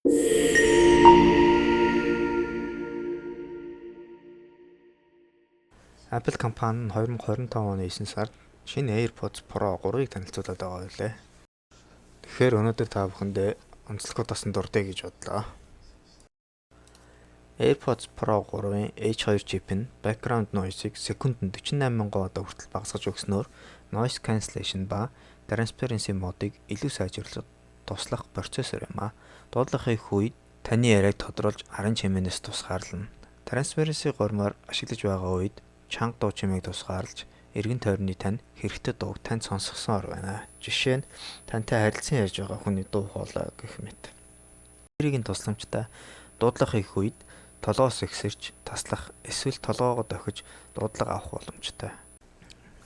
Apple компани нь 2025 оны 9 сард шинэ AirPods Pro 3-ыг танилцуулаад байгаа байлээ. Тэгэхээр өнөөдөр та бүхэндээ онцлогоос нь дурдъя гэж бодлоо. AirPods Pro 3-ын H2 чип нь background noise-ыг секундэд 48,000 удаа хүртэл багасгаж өгснөөр noise cancellation ба transparency mode-ыг илүү сайжруулах туслах процессор юм а. Дуудлага хийх үед таны яриаг тодруулж арын чимээнээс тусгаарлана. Transparency гурмаар ашиглаж байгаа үед чанга дуу чимээг тусгаарлаж, эргэн тойрны тань хэрэгтэй дууг танд сонсгосоор байна. Жишээ нь, тантай харилцан ярьж байгаа хүний дуу хоолой гэх мэт. Тэрийг нь тусламжтай дуудлага хийх үед толгоос ихсэрч таслах эсвэл толгоогоо дохиж дуудлага авах боломжтой.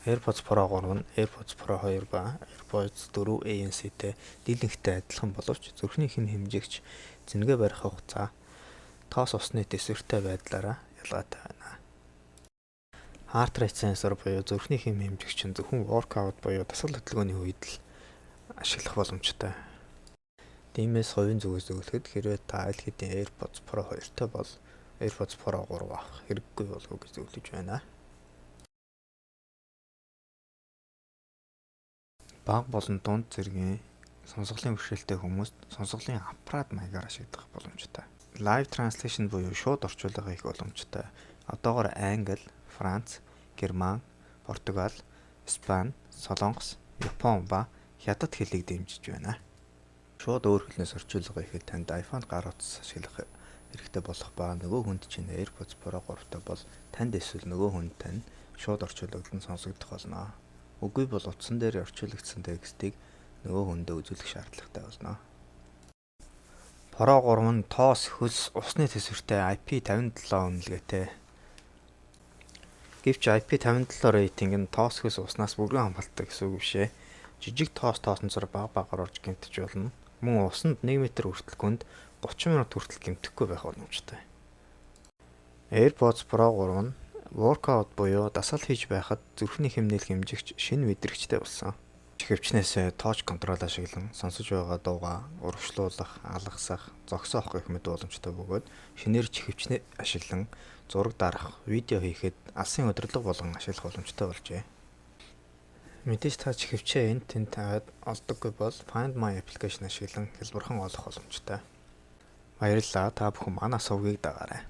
AirPods Pro 3 нь AirPods Pro 2 ба AirPods 4 ANC-тэй дийлэнхтэй адилхан боловч зүрхний хэм хэмжигч, зэнгээ барих хугацаа, тоос усны тэсвэртэй байдлаараа ялгаатай байна. Heart rate sensor буюу зүрхний хэм хэмжигч нь зөвхөн workout буюу дасгал хөдөлгөөний үед л ашиглах боломжтой. Тиймээс хувийн зүгээс зөвлөхөд, хэрвээ та аль хэдийн AirPods Pro 2-той бол AirPods Pro 3 авах хэрэггүй болов уу гэж зөвлөж байна. Бага болон дунд зэргийн сонсголын бэрхшээлтэй хүмүүст сонсголын аппарат маягаар ашиглах боломжтой. Live translation буюу шууд орчуулга хийх боломжтой. Одоогор англи, франц, герман, португал, испани, солонгос, япон ба хятад хэлийг дэмжиж байна. Шууд өөр хэлнээс орчуулга хийхэд танд iPhone гар утас ашиглах хэрэгтэй болох ба нөгөө хүнд чинь AirPods Pro 3-тай бол танд эсвэл нөгөө хүнд тань шууд орчуулагдан сонсогдох болно. Үгүй бол утсан дээр орчуулагдсан текстийг нөгөө хүндээ үзүүлэх шаардлагатай болно. Pro 3 нь тоос, хөлс, усны тэсвэртэй IP57 үнэлгээтэй. Гэвч IP57 рейтинг нь тоос, хөлс, уснаас бүрэн хамгаалдаг гэсэн үг биш ээ. Жижиг тоос тоосонцор бага багаар орж гэмтэж болно. Мөн усанд 1 м хүртэл гүнд 30 минут хүртэл гэмтэхгүй байх боломжтой. AirPods Pro 3 нь workout буюу дасгал хийж байхад зүрхний хэмнэл хэмжигч шинэ мэдрэгчтэй болсон. Чихэвчнээс touch control ашиглан сонсож байгаа дуугаа урагшлуулах, алгасах, зогсоох гэх мэт боломжтой бөгөөд шинээр чихэвчнээ ашиглан зураг дарах, видео хийхэд алсын удирдлага болгон ашиглах боломжтой болжээ. Мэдээж та чихэвчээ энд тэнд тавиад олдоггүй бол Find My application ашиглан хялбархан олох боломжтой. Баярлалаа. Та бүхэн манай сувгийг дагаарай.